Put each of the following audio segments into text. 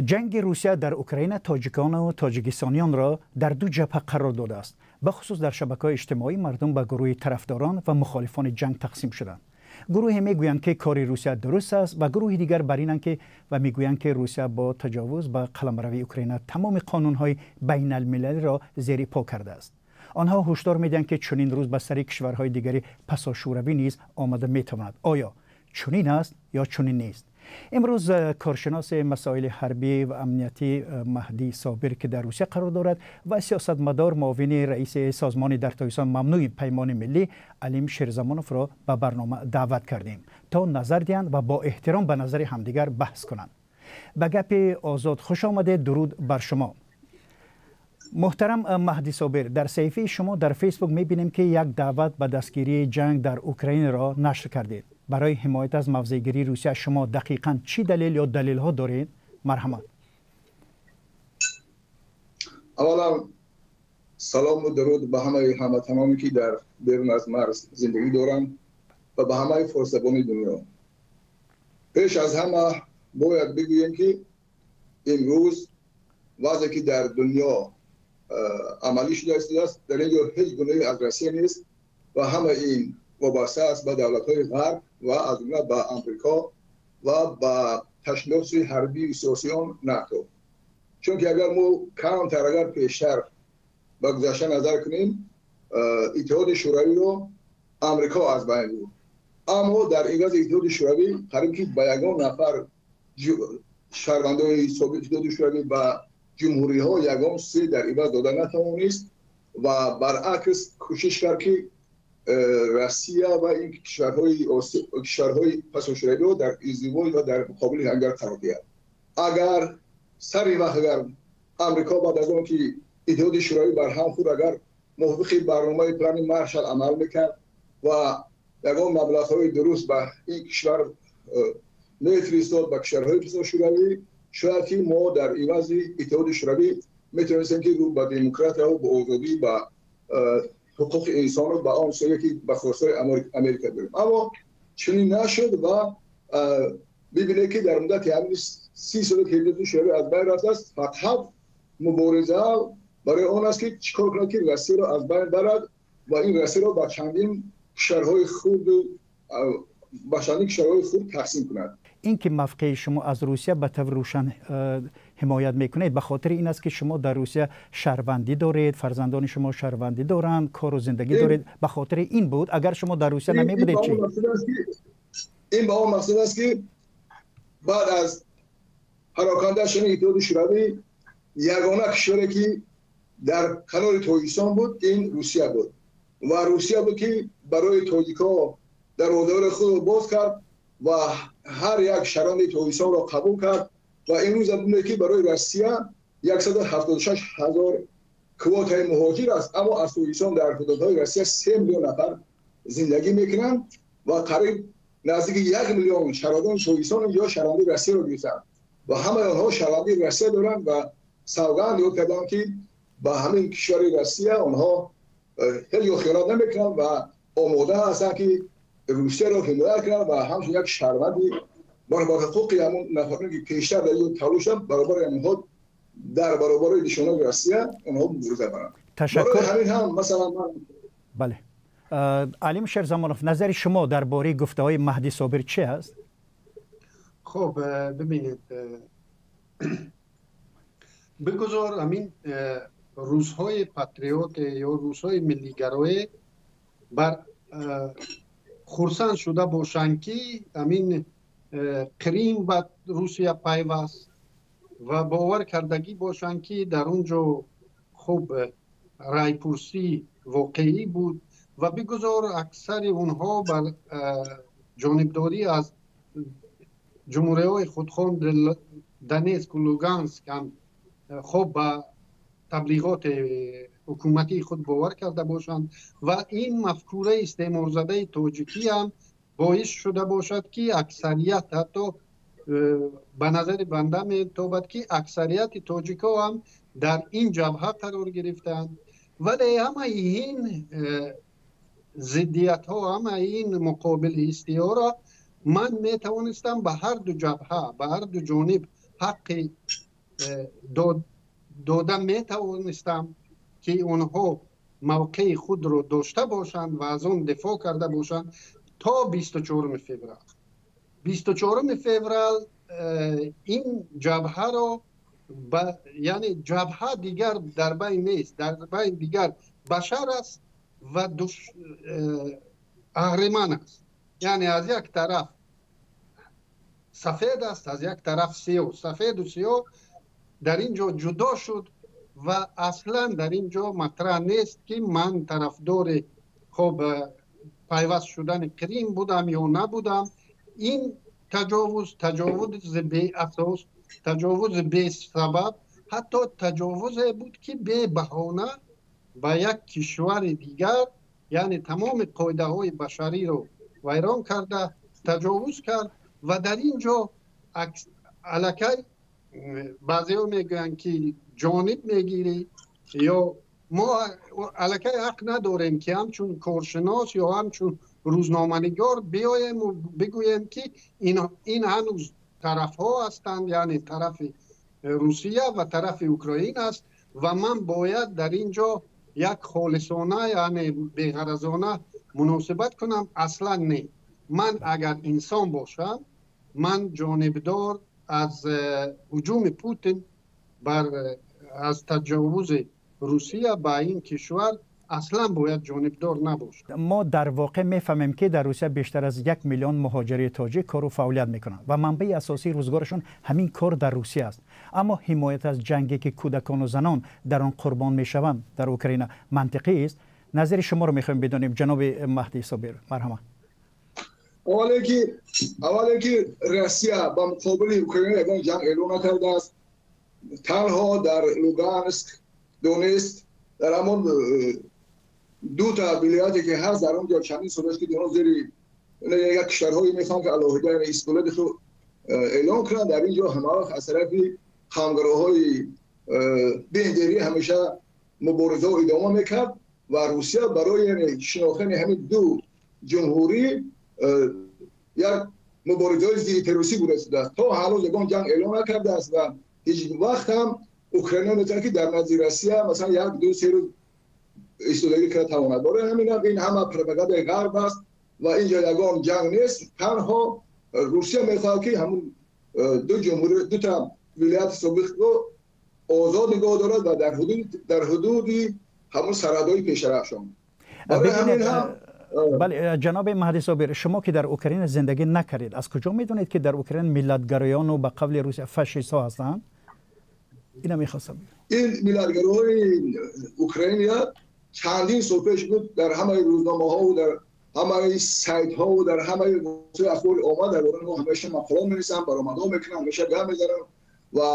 Ҷанги Русия дар Украина тоҷикону тоҷикистониёнро дар ду ҷабҳа қарор додааст. Бахусус дар шабакаҳои иҷтимоӣ мардум ба гурӯҳи тарафдорон ва мухолифони ҷанг тақсим шуданд. Гурӯҳе мегӯянд, ки кори Русия дуруст аст, ва гурӯҳи дигар бар инанд, ки ва мегӯянд, ки Русия бо таҷовуз ба қаламрави Украина тамоми қонунҳои байналмилалиро зери по кардааст. Онҳо ҳушдор медиҳанд, ки чунин рӯз ба сари кишварҳои дигари пасошӯравӣ низ омада метавонад. Оё чунин аст ё чунин нест? Имрӯз коршиноси масоили ҳарбӣ ва амниятӣ Маҳдӣ Собир, ки дар Русия қарор дорад, ва сиёсатмадор, муовини раиси созмони дар Тоҷикистон мамнӯи Паймони Миллӣ Алим Шерзамоновро ба барнома даъват кардем, то назар диҳанд ва бо эҳтиром ба назари ҳамдигар баҳс кунанд. Ба Гапи Озод хуш омадед, дуруд бар шумо. Муҳтарам Маҳдӣ Собир, дар саҳифаи шумо дар Фейсбук мебинем, ки як даъват ба дастгирии ҷанг дар Украинаро нашр кардед. Барои ҳимоят аз мавзеъгирии Русия шумо дақиқан чӣ далел ё далелҳо доред? Марҳамат. Аввалан, салому дуруд ба ҳамаи ҳамватаноне, ки дар берун аз марз зиндагӣ доранд, ва ба ҳамаи форсзабони дунё. Пеш аз ҳама бояд бигӯем, ки имрӯз вазъе, ки дар дунё амалӣ шуда истодааст, дар ин ҷо ҳеҷ гуноҳе аз Россия нест ва ҳама ин вобаста аст ба давлатҳои Ғарб ва аз ҷумла ба Амрико ва ба ташкилоти ҳарбию сиёсии он НАТО. Чунки агар мо камтар, агар пештар ба гузашта назар кунем, Иттиҳоди Шӯравиро Амрико аз байн бурд, аммо дар ивази Иттиҳоди Шӯравӣ қариб ки ба ягон нафар шаҳрвандои собиқ Иттиҳоди Шӯравӣ ба ҷумҳуриҳо ягон се дар иваз дода натавонист ва баръакс кӯшиш кард, ки Россия ва ин кишварҳои пасошӯравиро дар издивоҷ ва дар муқобили ҳамдигар қарор диҳад. Агар сари вақт, агар Амрико баъд аз он ки Иттиҳоди Шӯравӣ барҳам хӯрд, агар мувофиқи барномаи Плани Маршал амал мекард ва ягон маблағҳои дуруст ба ин кишвар мефиристод, ба кишварҳои пасошӯравӣ, шояд ки мо дар ивази Иттиҳоди Шӯравӣ метавонистем, ки рӯ ба демократия, ба озодӣ, ба ҳуқуқи инсонро, ба он чизе ки ба хостҳои Америка дорем. Аммо чунин нашуд ва бибинед, ки дар муддати ҳамин 30 соле ки Иттиҳоди Шӯравӣ аз байн рафтааст, фақат мубориза барои он аст, ки чӣ кор кунад, ки Россияро аз байн барад ва ин Россияро ба чандин кишварҳои хурду ба чандин кишварҳои хурд тақсим кунад. Ин ки мавқеи шумо аз Русия ба таври рӯшан ҳимоят мекунед, ба хотири ин аст, ки шумо дар Русия шаҳрвандӣ доред, фарзандони шумо шаҳрвандӣ доранд, кору зиндагӣ доред. Ба хотири ин буд? Агар шумо дар Русия намебудед, чӣ? Ин ба он мақсад аст, ки баъд аз пароканда шудани Иттиҳоди Шӯравӣ ягона кишваре, ки дар канори Тоҷикистон буд, ин Русия буд ва Русия буд, ки барои тоҷикҳо дарвозаҳои худро боз кард ва ҳар як шаҳрванди Тоҷикистонро қабул кард. Ва имрӯз бубинед, ки барои Россия 176 ҳазор квотаи муҳоҷир аст, аммо аз Тоҷикистон дар ҳудудҳои Россия 3 миллион нафар зиндагӣ мекунанд ва қариб наздики 1 миллион шаҳрвандони Тоҷикистон ё шаҳрванди Россияро гирифтанд ва ҳамаи онҳо шаҳрванди Россия доранд ва савганд ёд карданд, ки ба ҳамин кишвари Россия онҳо ҳеҷ гоҳ хиёнат намекунанд ва омода ҳастанд, ки Русияро ҳимоят кунанд ва ҳамчун як шаҳрванди баробар ҳуқуқи ҳамон нафароне, ки пештар дар ин таваллуд шуданд, баробари онҳо дар баробари душманони Россия онҳо мубориза баранд. Ташаккур. Ҳамин ҳам масалан ман Бале, Алим Шерзамонов, назари шумо дар бораи гуфтаҳои Маҳдӣ Собир чи аст? Хуб, бибинед, бигузор ҳамин рӯзҳои патриот ё рӯзҳои миллигарое бар хурсанд шуда бошанд, ки ҳамин Қрим ба Русия пайваст, ва бовар кардагӣ бошанд, ки дар он ҷо хуб райпурсӣ воқеӣ буд, ва бигузор аксари онҳо бар ҷонибдорӣ аз ҷумҳуриҳои худхон Донецку Луганск ҳам хуб ба таблиғоти ҳукуматии худ бовар карда бошанд ва ин мафкураи истеъморзадаи тоҷикӣ ҳам боис шуда бошад, ки аксарият, ҳатто ба назари банда метобад, ки аксарияти тоҷикҳо ҳам дар ин ҷабҳа қарор гирифтаанд. Вале ҳамаи ин зиддиятҳо, ҳамаи ин муқобили ҳистиҳоро ман метавонистам ба ҳар ду ҷабҳа, ба ҳар ду ҷониб ҳаққи дода метавонистам ки онҳо мавқеи худро дошта бошанд ва аз он дифоъ карда бошанд то 24 феврал. 24 феврал ин ҷабҳаро, яъне ҷабҳа дигар дар байн нест, дар байн дигар башар аст ва аҳриман аст. Яъне аз як тараф сафед аст, аз як тараф сиёҳ. Сафеду сиёҳ дар ин ҷо ҷудо шуд ва аслан дар ин ҷо матраҳ нест ки ман тарафдори хоб пайваст шудани Крим будам ё набудам. Ин таҷовуз, таҷовузи беасос, таҷовузи бесабаб, ҳатто таҷовузе буд ки бебаҳона ба як кишвари дигар, яъне тамоми қоидаҳои башариро вайрон карда таҷовуз кард. Ва дар ин ҷо аллакай баъзеҳо мегӯянд ки ҷониб мегирӣ, ё мо аллакай ҳақ надорем ки ҳамчун коршинос ё ҳамчун рӯзноманигор биёему бигӯем ки ин ҳанӯз тарафҳо ҳастанд, яъне тарафи Русия ва тарафи Украин аст ва ман бояд дар ин ҷо як холисона, яъне беғаразона муносибат кунам. Аслан не. Ман агар инсон бошам, ман ҷонибдор аз ҳуҷуми Путин бар аз таҷовузи Русия ба ин кишвар аслан бояд ҷонибдор набошад. Мо дар воқеъ мефаҳмем ки дар Русия бештар аз 1 миллион муҳоҷири тоҷик кору фаъолият мекунанд ва манбаи асосии рӯзгорашон ҳамин кор дар Русия аст. Аммо ҳимоят аз ҷанге ки кӯдакону занон дар он қурбон мешаванд дар Украина мантиқӣ аст? Назари шуморо мехоҳем бидонем, ҷаноби Маҳди Собир, марҳамат. Аввале ки Россия ба муқобили Украина ягон ҷанг эълон накардааст. Танҳо дар Луганск, Донецк, дар ҳамон ду та вилояте ки ҳаст, дар он ҷо чандин сол аст ки инҳо зери як кишварҳое мехоҳанд ки алоҳида истиқлолияти худ эълон кунанд. Дар ин ҷо ҳамавақт аз тарафи ҳамгароҳои бендерӣ ҳамеша муборизаҳо идома мекард ва Русия барои шинохтани ҳамин ду ҷумҳурӣ як муборизаҳои зидди террористӣ буда шудааст. То ҳанӯз ягон ҷанг эълон накардааст ва ҳеҷ вақт ҳам Украина метавонад ки дар назди Россия масалан як ду се рӯз истодагӣ карда тавонад. Барои ҳамин ҳам ин ҳама пропагандаи ғарб аст ва инҷо ягон ҷанг нест. Танҳо Русия мехоҳад ки ҳамун ду ҷумҳурӣ, ду та вилояти собиқро озод нигоҳ дорад ва дар ҳудуди ҳамун сарҳадҳои пешрафтшон. Барои ҳамин ҳам бале, ҷаноби Маҳди Собир, шумо ки дар Украина зиндагӣ накардед, аз куҷо медонед ки дар Украина миллатгароёну ба қавли Русия фашистҳо ҳастанд? Ина мехостам. Ин миллатгароҳои Украина чандин сол пеш буд дар ҳамаи рӯзномаҳо дар ҳамаи сайтҳо дар ҳамаи воситаи ахбори омма дар бораи онҳо ҳамеша мақола менависанд, баромадҳо мекунанд, ҳамеша гап мезананд ва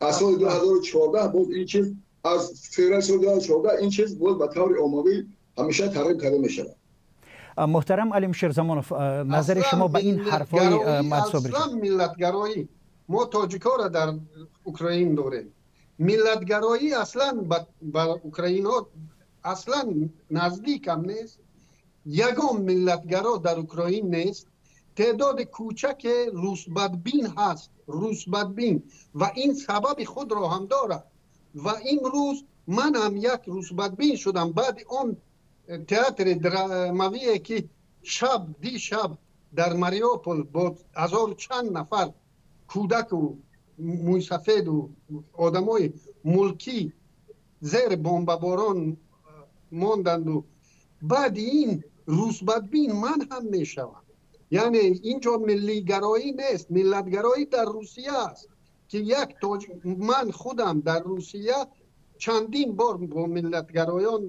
аз соли 2014 боз ин чиз, аз феврали соли 2014 ин чиз боз ба таври оммавӣ ҳамеша тарғиб карда мешавад. Муҳтарам Алим Шерзамонов, назари шумо ба ин ҳарфҳои Маҳди Собир? Аслан миллатгароӣ, мо тоҷикҳоро дар Украин дорем. Миллатгароӣ аслан ба украинҳо аслан наздикам нест. Ягон миллатгаро дар Украин нест. Теъдоди кӯчаке русбадбин ҳаст, русбадбин, ва ин сабаби худро ҳам дорад. Ва имрӯз ман ҳам як русбадбин шудам баъди он театри драмавие ки шаб дишаб дар Мариупол бо ҳазору чанд нафар кӯдаку мӯйсафеду одамои мулкӣ зери бомбаборон монданду баъди ин русбадбин ман ҳам мешавам. Яъне ин ҷо миллигароӣ нест, миллатгароӣ дар Русия аст ки як тоҷ ман худам дар Русия чандин бор бо миллатгароён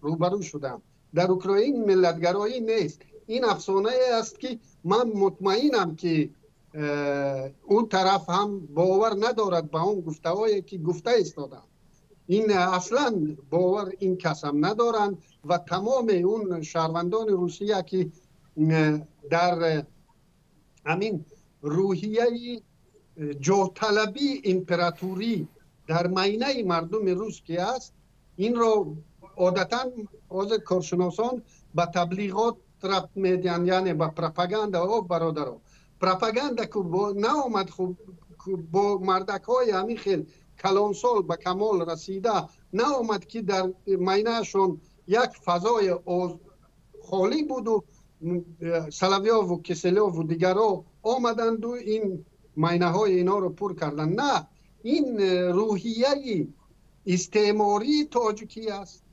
рӯбарӯ шудам. Дар Украин миллатгароӣ нест. Ин афсонае аст ки ман мутмаинам ки он тараф ҳам бовар надорад ба он гуфтаҳое ки гуфта истоданд. Ин аслан бовар ин кас ҳам надоранд ва тамоми он шаҳрвандони Русия ки дар ҳамин рӯҳияи ҷоҳталабии импературӣ дар майнаи мардуми рус ки аст, инро одатан ҳозир коршиносон ба таблиғот рабт медиҳанд, яъне ба пропаганда. О бародаро, пропаганда ку наомад, хуб. Бо мардакҳои ҳамин хел калонсол ба камол расида наомад, ки дар майнаашон як фазои холӣ буду Соловьёву Киселёву дигарро омаданду ин майнаҳои инҳоро пур карданд. На, ин рӯҳияи истеъмории тоҷикӣ аст,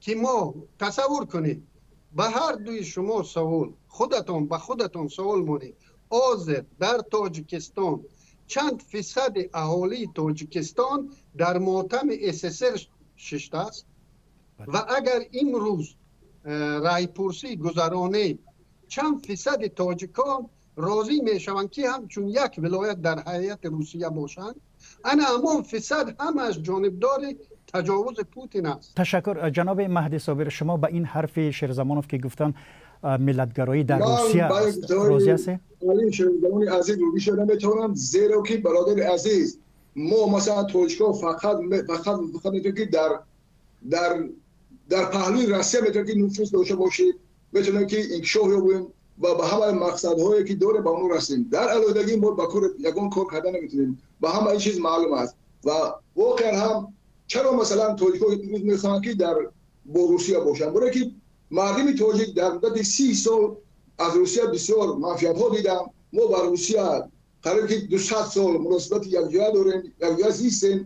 ки мо тасаввур кунед. Ба ҳар дуи шумо савол, худатон ба худатон савол монед: ҳозир дар Тоҷикистон чанд фисади аҳолии Тоҷикистон дар мотами СССР шиштааст? Ва агар имрӯз райпурсӣ гузаронем, чанд фисади тоҷикон розӣ мешаванд, ки ҳамчун як вилоят дар ҳайати Русия бошанд? Ана ҳамон фисад ҳамааш ҷонибдори таҷовузи Путин аст. Ташаккур. Ҷаноби Маҳди Собир, шумо ба ин ҳарфи Шерзамонов, ки гуфтанд миллатгароӣ дар Русия аст, розӣ ҳастед? Шерзамони азиз, рӯбӣ шуда метавонам, зеро ки, бародари азиз, мо масалан тоҷикҳо фақат фақат фақат метавонем, ки дар паҳлӯи Россия метавонем, ки нуфуз дошта бошем, метавонем, ки инкишоф ёбем ва ба ҳамаи мақсадҳое, ки дорем, ба онҳо расем. Дар алоҳидагӣ мо ба кор ягон кор карда наметавонем. Ба ҳама ин чиз маълум аст. Ва воқеан ҳам чаро масалан тоҷикҳо имрӯз мехоҳанд, ки дар бо Русия бошанд? Барое ки мардуми тоҷик дар муддати 30 сол аз Русия бисёр манфиатҳо дидам. Мо ба Русия қариб ки 200 сол муносибати якҷоя дорем, якҷоя зистем.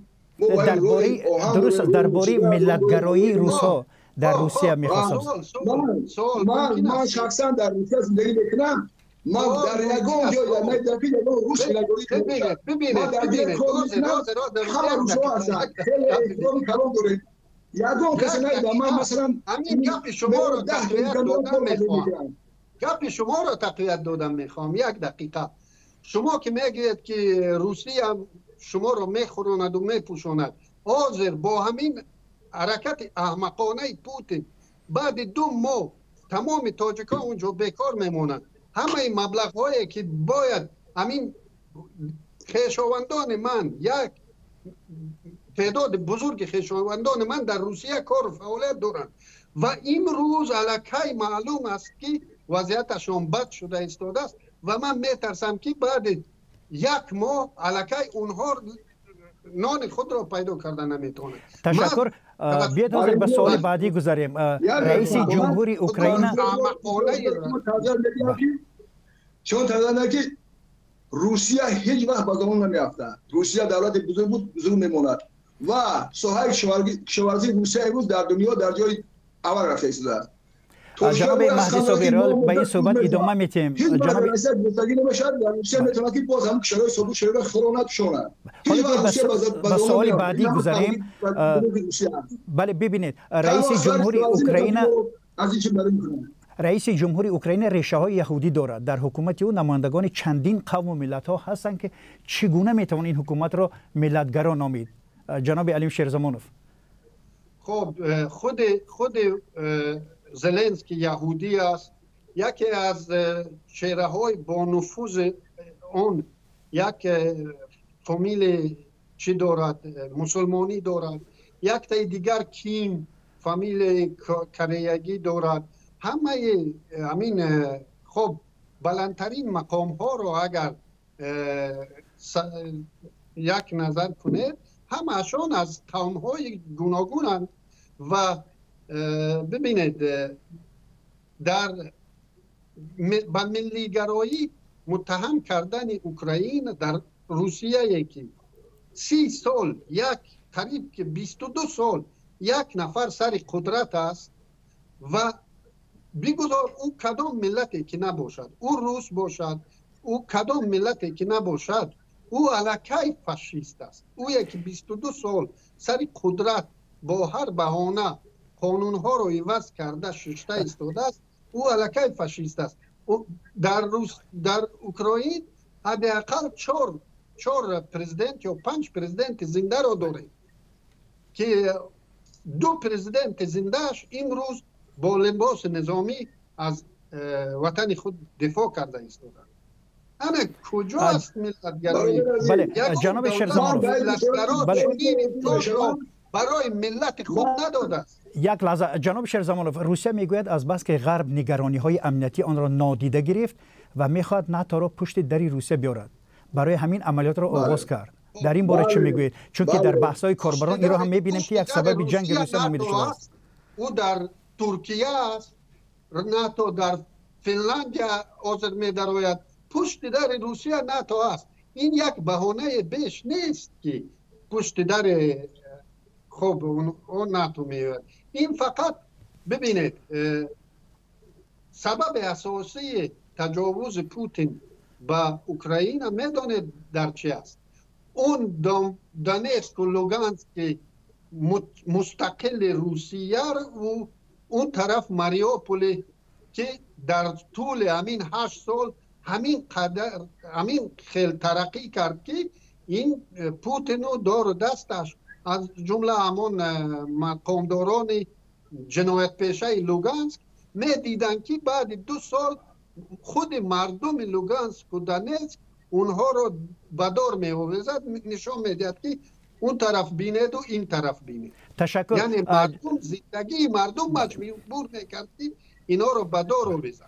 Дуруст, дар бораи миллатгароии русҳо дар Русия мехостам. Ман шахсан дар Русия зиндагӣ мекунам. Ман дар ягон ҷой надидам, ки ягон рус миллатгароӣ. Ман дар ҷои кор мекунам, ҳама русҳо ҳастанд, хеле эҳтироми калон дорем, ягон касе надидам. Ман масалан ҳамин гапи шуморо тақвият додан мехоҳам, гапи шуморо тақвият додан мехоҳам. Як дақиқа. Шумо ки мегӯед, ки Русия шуморо мехӯронаду мепӯшонад, ҳозир бо ҳамин ҳаракати аҳмақонаи Путин баъди 2 моҳ тамоми тоҷикон унҷо бекор мемонанд. Ҳамаи маблағҳое, ки бояд ҳамин хешовандони ман, як теъдоди бузурги хешовандони ман дар Русия кору фаъолият доранд ва имрӯз аллакай маълум аст, ки вазъияташон бад шуда истодааст ва ман метарсам, ки баъди як моҳ аллакай онҳо нони худро пайдо карда наметавонанд. Ташаккур. Биёед, ҳозир ба суоли баъдӣ гузарем. Раиси ҷумҳури Украина Чун тазар ки Русия ҳеҷ вақт ба замон намеафтад. Русия давлати бузург буд, бузург мемонад ва соҳаи кишоварзии Русия имрӯз дар дунё дар ҷои аввал рафта истодааст. Ҷаноби Маҳди Собир, ба ин суҳбат идома метиҳем. Гуфтагӣ намешавад, Русия метавонад, ки боз ҳам кишварҳои собиқ Шӯравиро хӯронад, пӯшонад. Ба суоли баъдӣ гузарем. Бале, бибинед, раиси ҷумҳури Украина аз ин чӣ барем. Раиси ҷумҳури Украина решаҳои яҳудӣ дорад. Дар ҳукумати ӯ намояндагони чандин қавму миллатҳо ҳастанд, ки чӣ гуна метавон ин ҳукуматро миллатгаро номид? Ҷаноби Алим Шерзамонов. Хоб, худи Зеленский яҳудӣ аст. Яке аз чеҳраҳои бонуфузи он як фамили чӣ дорад, мусулмонӣ дорад, яктаи дигар Ким фамилияи кореягӣ дорад. Ҳамаи ҳамин, хоб, баландтарин мақомҳоро агар як назар кунед, ҳамаашон аз қавмҳои гуногунанд. Ва бибинед, дар ба миллигароӣ муттаҳам кардани Украина дар Русияе, ки 30 сол, як қариб ки 22 сол як нафар сари қудрат аст ва бигузор ӯ кадом миллате ки набошад, ӯ рус бошад, ӯ кадом миллате ки набошад, ӯ аллакай фашист аст. Ӯе ки 22 сол сари қудрат бо ҳар баҳона қонунҳоро иваз карда шишта истодааст, ӯ аллакай фашист аст. Дар Украин ҳадди ақал чор президент ё панҷ президенти зиндаро дорем, ки ду президенти зиндааш имрӯз бо либоси низомӣ аз ватани худ дифоъ карда истоданд. Ана куҷо аст миллатгароӣ? Бале, ҷаноби Шерзамонов. Барои миллати худ надодааст. Як лаҳза, ҷаноби Шерзамонов. Русия мегӯяд, аз бас ки Ғарб нигарониҳои амниятии онро нодида гирифт ва мехоҳад НАТОро пушти дари Русия биёрад. Барои ҳамин амалиётро оғоз кард. Дар ин бора чӣ мегӯед? Чунки дар баҳсҳои корбарон инро ҳам мебинем, ки як сабаби ҷанги Русия номида шудааст. Ӯ дар Туркия аст, НАТО дар Финляндия ҳозир медарояд. Пушти дари Русия НАТО аст. Ин як баҳонаи беш нест, ки пушти дари хуб он НАТО меояд. Ин фақат, бибинед, сабаби асосии таҷовузи Путин ба Украина медонед дар чи аст? Он Донецку, Лугански мустақили Русия, он тараф Мариуполе, ки дар тӯли ҳамин 8 сол ҳамин қадар, ҳамин хел тараққӣ кард, ки ин Путину дору дасташ, аз ҷумла ҳамон мақомдорони ҷиноятпешаи Луганск, медиданд, ки баъди 2 сол худи мардуми Луганску Донецк онҳоро ба дор меовезад. Нишон медиҳад, ки он тараф бинеду ин тараф бинед. Ташаккур. Яъне мардум, зиндагии мардум маҷбур мекард, ки инҳоро ба дор овезад.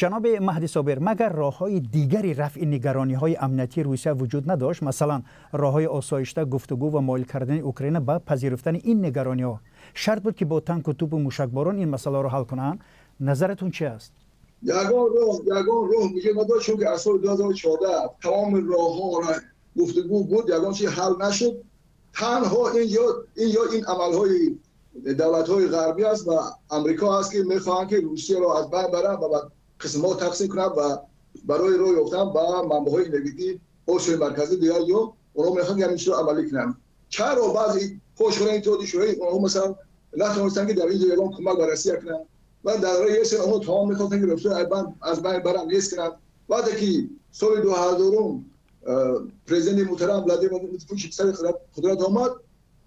Ҷаноби Маҳди Собир, магар роҳҳои дигари рафъи нигарониҳои амниятии Русия вуҷуд надошт? Масалан, роҳҳои осоишта, гуфтугӯ ва моил кардани Украина ба пазируфтани ин нигарониҳо. Шарт буд, ки бо танку тӯпу мушакборон ин масъаларо ҳал кунанд? Назаратон чи аст? Ягон роҳ вуҷуд надошт, чунки аз соли 2014 тамоми роҳҳо гуфтугӯ буд, ягон чиз ҳал нашуд. Танҳо ин ё ин амалҳои давлатҳои ғарбӣ аст ва Амрико аст, ки мехоҳанд, ки Русияро аз байн баранд ва ба қисмҳо тақсим кунанд ва барои роҳ ёфтан ба манбаъҳои энергетикӣ Осиёи Марказӣ, дигар ё онҳо мехоҳанд, ки ҳамин чизро амалӣ кунанд. Чаро баъзе пошхӯрани Иттиҳоди Шӯравӣ, онҳо масалан натавонистанд, ки дар ин ҷо ягон кӯмак ба Россия кунанд ва дар ЕС онҳо тамом мехостанд, ки Русия аз байн баранд, нест кунанд. Вақте ки соли 2000 президенти муҳтарам Владимир Путин сари қудрат омад,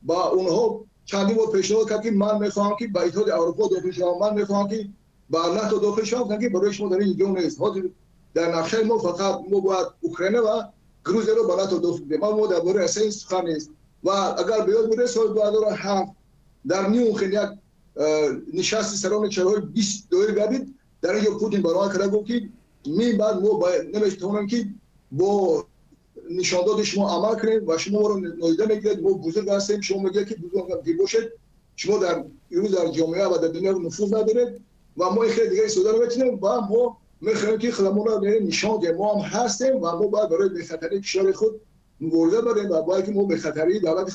ба онҳо чандин бор пешниҳод кард, ки ман мехоҳам, ки ба Иттиҳоди Аврупо дохил шавам, ман мехоҳам, ки ба НАТО дохил шавам. Гуфтанд, ки барои шумо дар ин ҷо нест. Ҳозир дар нақшаи мо фақат мо бояд Украина ва Грузияро ба НАТО дохил кунем, аммо мо дар бораи Россия сухан нест. Ва агар ба ёд буред, соли 2007 дар Мюнхен як нишасти сарони кишварҳои 20 доир гардид. Дар ин ҷо Путин баромад карда гуфт, ки мин баъд мо наметавонем, ки бо нишондоди шумо амал кунем ва шумо моро нодида мегиред. Мо бузург ҳастем, шумо мегӯед, ки бузург бошед, шумо дар имрӯз дар ҷомеа ва дар дунё нуфуз надоред ва мо хеле дигар истода наметавонем ва мо мехоҳем, ки худамонро нишон диҳем, мо ҳам ҳастем ва мо бояд барои бехатарии кишвари худ мубориза барем ва бояд, ки мо бехатарии давлати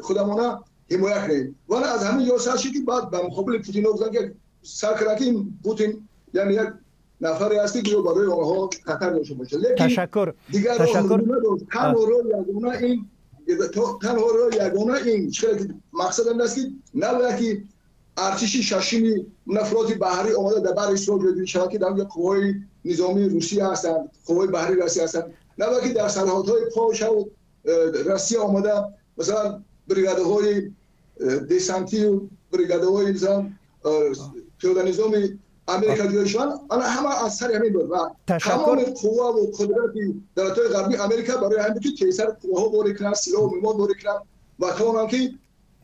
худамона ҳимоя кунем. Вале аз ҳамин ҷо сар шуд, ки баъд ба муқобили Путин гуфтанд, ки сар карданд, ки Путин яъне як нафаре ҳаст, ки барои онҳо хатар дошта бошад. Лекин ташаккур. Дигар ташаккур. Танҳо роҳи ягона ин, танҳо роҳи ягона ин мақсад ин аст, ки набояд ки артиши шашими флоти баҳрӣ омада дар баҳри Сиёҳ ҷойгир шавад, ки дар онҷо қувваҳои низомии Русия ҳастанд, қувваҳои баҳрии Россия ҳастанд. Набояд ки дар сарҳадҳои Полша Россия омада, масалан, бригадаҳои десантию бригадаҳои, масалан, пиёданизоми Америка ҷой шаванд. Ана ҳама аз сари ҳамин буд ва тамоми қувваву қудрати давлатҳои ғарбии Америка барои ҳамин буд, ки тезтар қувваҳо ворид кунанд, силоҳу муҳимот ворид кунанд ва тавонанд, ки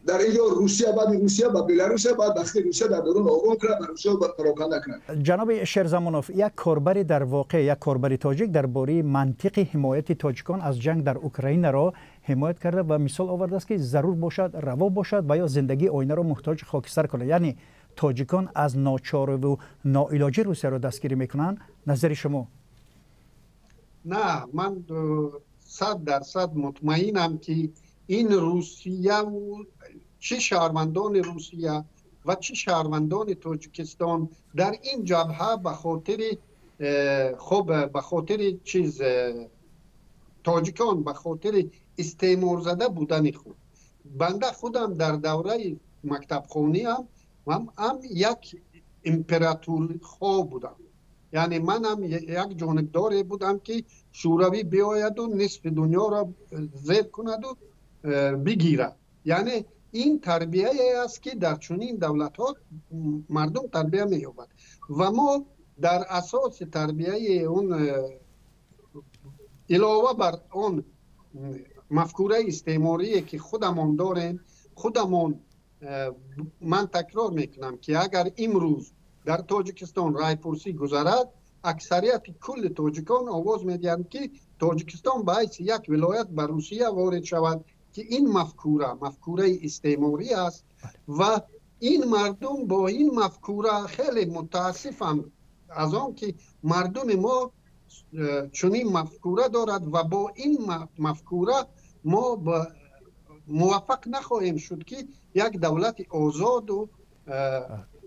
дар ин ҷо Русия, баъди Русия ба Беларусия, баъд вақти Русия дар дарун ором кунад ва Русия пароканда кунад. Ҷаноби Шерзамонов, як корбари, дар воқеъ як корбари тоҷик, дар бораи мантиқи ҳимояти тоҷикон аз ҷанг дар Украинаро ҳимоят карда ва мисол овардааст, ки зарур бошад, раво бошад ва ё зиндагии оинаро муҳтоҷи хокистар кунад. Яъне тоҷикон аз ночориву ноилоҷӣ Русияро дастгирӣ мекунанд. Назари шумо? На, ман 100% мутмаинам, ки ин Русияву чӣ шаҳрвандони Русия ва чӣ шаҳрвандони Тоҷикистон дар ин ҷабҳа ба хотири хуб, ба хотири чиз, тоҷикон ба хотири истеъморзада будани худ. Банда худам дар давраи мактабхониам ҳам як импературхоҳ будам, яъне манам як ҷонибдоре будам, ки Шӯравӣ биояду нисфи дунёро зер кунаду бигирад. Яъне ин тарбияе аст, ки дар чунин давлатҳо мардум тарбия меёбад ва мо дар асоси тарбияи он, илова бар он мафкураи истеъморие, ки худамон дорем, худамон. Ман такрор мекунам, ки агар имрӯз дар Тоҷикистон райпурсӣ гузарад, Аксарияти кулли тоҷикон овоз медиҳанд, ки Тоҷикистон ба ҳайси як вилоят ба Русия ворид шавад, ки ин мафкура мафкураи истеъморӣ аст ва ин мардум бо ин мафкура хеле мутаассифам аз он ки мардуми мо чунин мафкура дорад ва бо ин мафкура мо муваффақ нахоҳем шуд, ки як давлати озоду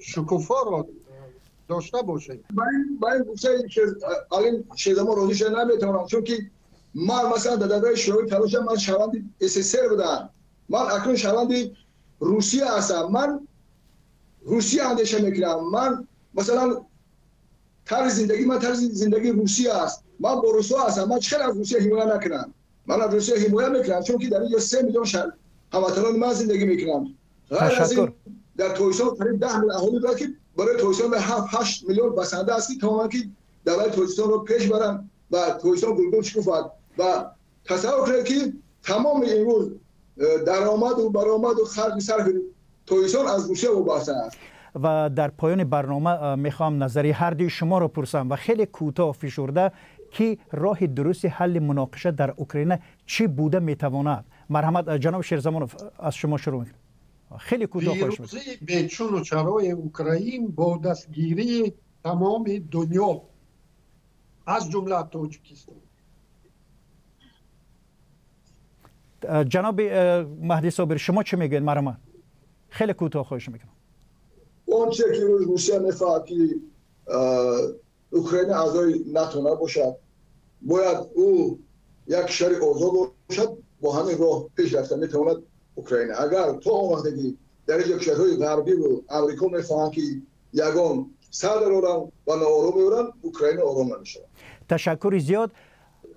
шукуфоро дошта бошем. Ба ин гуфтаи Алим Шерзамон розӣ шуда наметавонам, чунки ман масалан дар давраи Шӯравӣ талош ман шаҳрванди СССР будам, ман акнун шаҳрванди Русия ҳастам, ман Русия андеша мекунам, ман масалан тарзи зиндагии ман тарзи зиндагии Русия аст, ман бо русҳо ҳастам, ман чӣ аз Русия ҳимоя накунам? Ман аз Русия ҳимоя мекунам, чунки дар инҷо 3 миллион ҳамватанони ман зиндагӣ мекунанд. Ғайр аз ин дар Тоҷикистон қариб 10 миллион аҳолӣ дорад, ки барои Тоҷикистон 7-8 миллион басанда аст, ки тавонанд ки давлати Тоҷикистонро пеш баранд ва Тоҷикистон гулгул шукуфад. Ва тасаввур кунед, ки тамоми имрӯз даромаду баромаду харҷи сарфи Тоҷикистон аз Русия вобаста аст. Ва дар поёни барнома мехоҳам назари ҳар дуи шуморо пурсам ва хеле кӯтоҳ фишурда, ки роҳи дурусти ҳалли муноқиша дар Украина чӣ буда метавонад? Марҳамат, ҷаноби Шерзамонов, аз шумо шурӯъ мекунам. Хеле кӯтоҳ хоҳиш мекунам. Пирӯзии бечуну чарои Украин бо дастгирии тамоми дунё, аз ҷумла Тоҷикистон. Ҷаноби Маҳдӣ Собир, шумо чӣ мегӯед? Марҳамат, хеле кӯтоҳ хоҳиш мекунам. Он чизе ки имрӯз Русия мехоҳад, ки Украина аъзои НАТО набошад, бояд ӯ як кишвари озод бошад, бо ҳамин роҳ пеш рафта метавонад Украина. Агар то он вақте ки дар инҷо кишварҳои ғарбиву Амрико мехоҳанд, ки ягон сар дароранд ва ноором меоранд, Украина ором намешавад. Ташаккури зиёд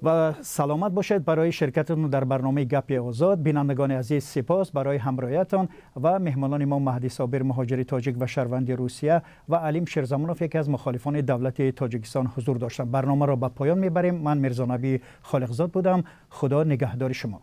ва саломат бошед барои ширкататон дар барномаи Гапи Озод. Бинандагони азиз, сипос барои ҳамроҳиятон ва меҳмонони мо Маҳдӣ Собир, муҳоҷири тоҷик ва шаҳрванди Русия, ва Алим Шерзамонов, яке аз мухолифони давлати Тоҷикистон ҳузур доштанд. Барномаро ба поён мебарем. Ман Мирзонабӣ Холиқзод будам. Худо нигаҳдори шумо.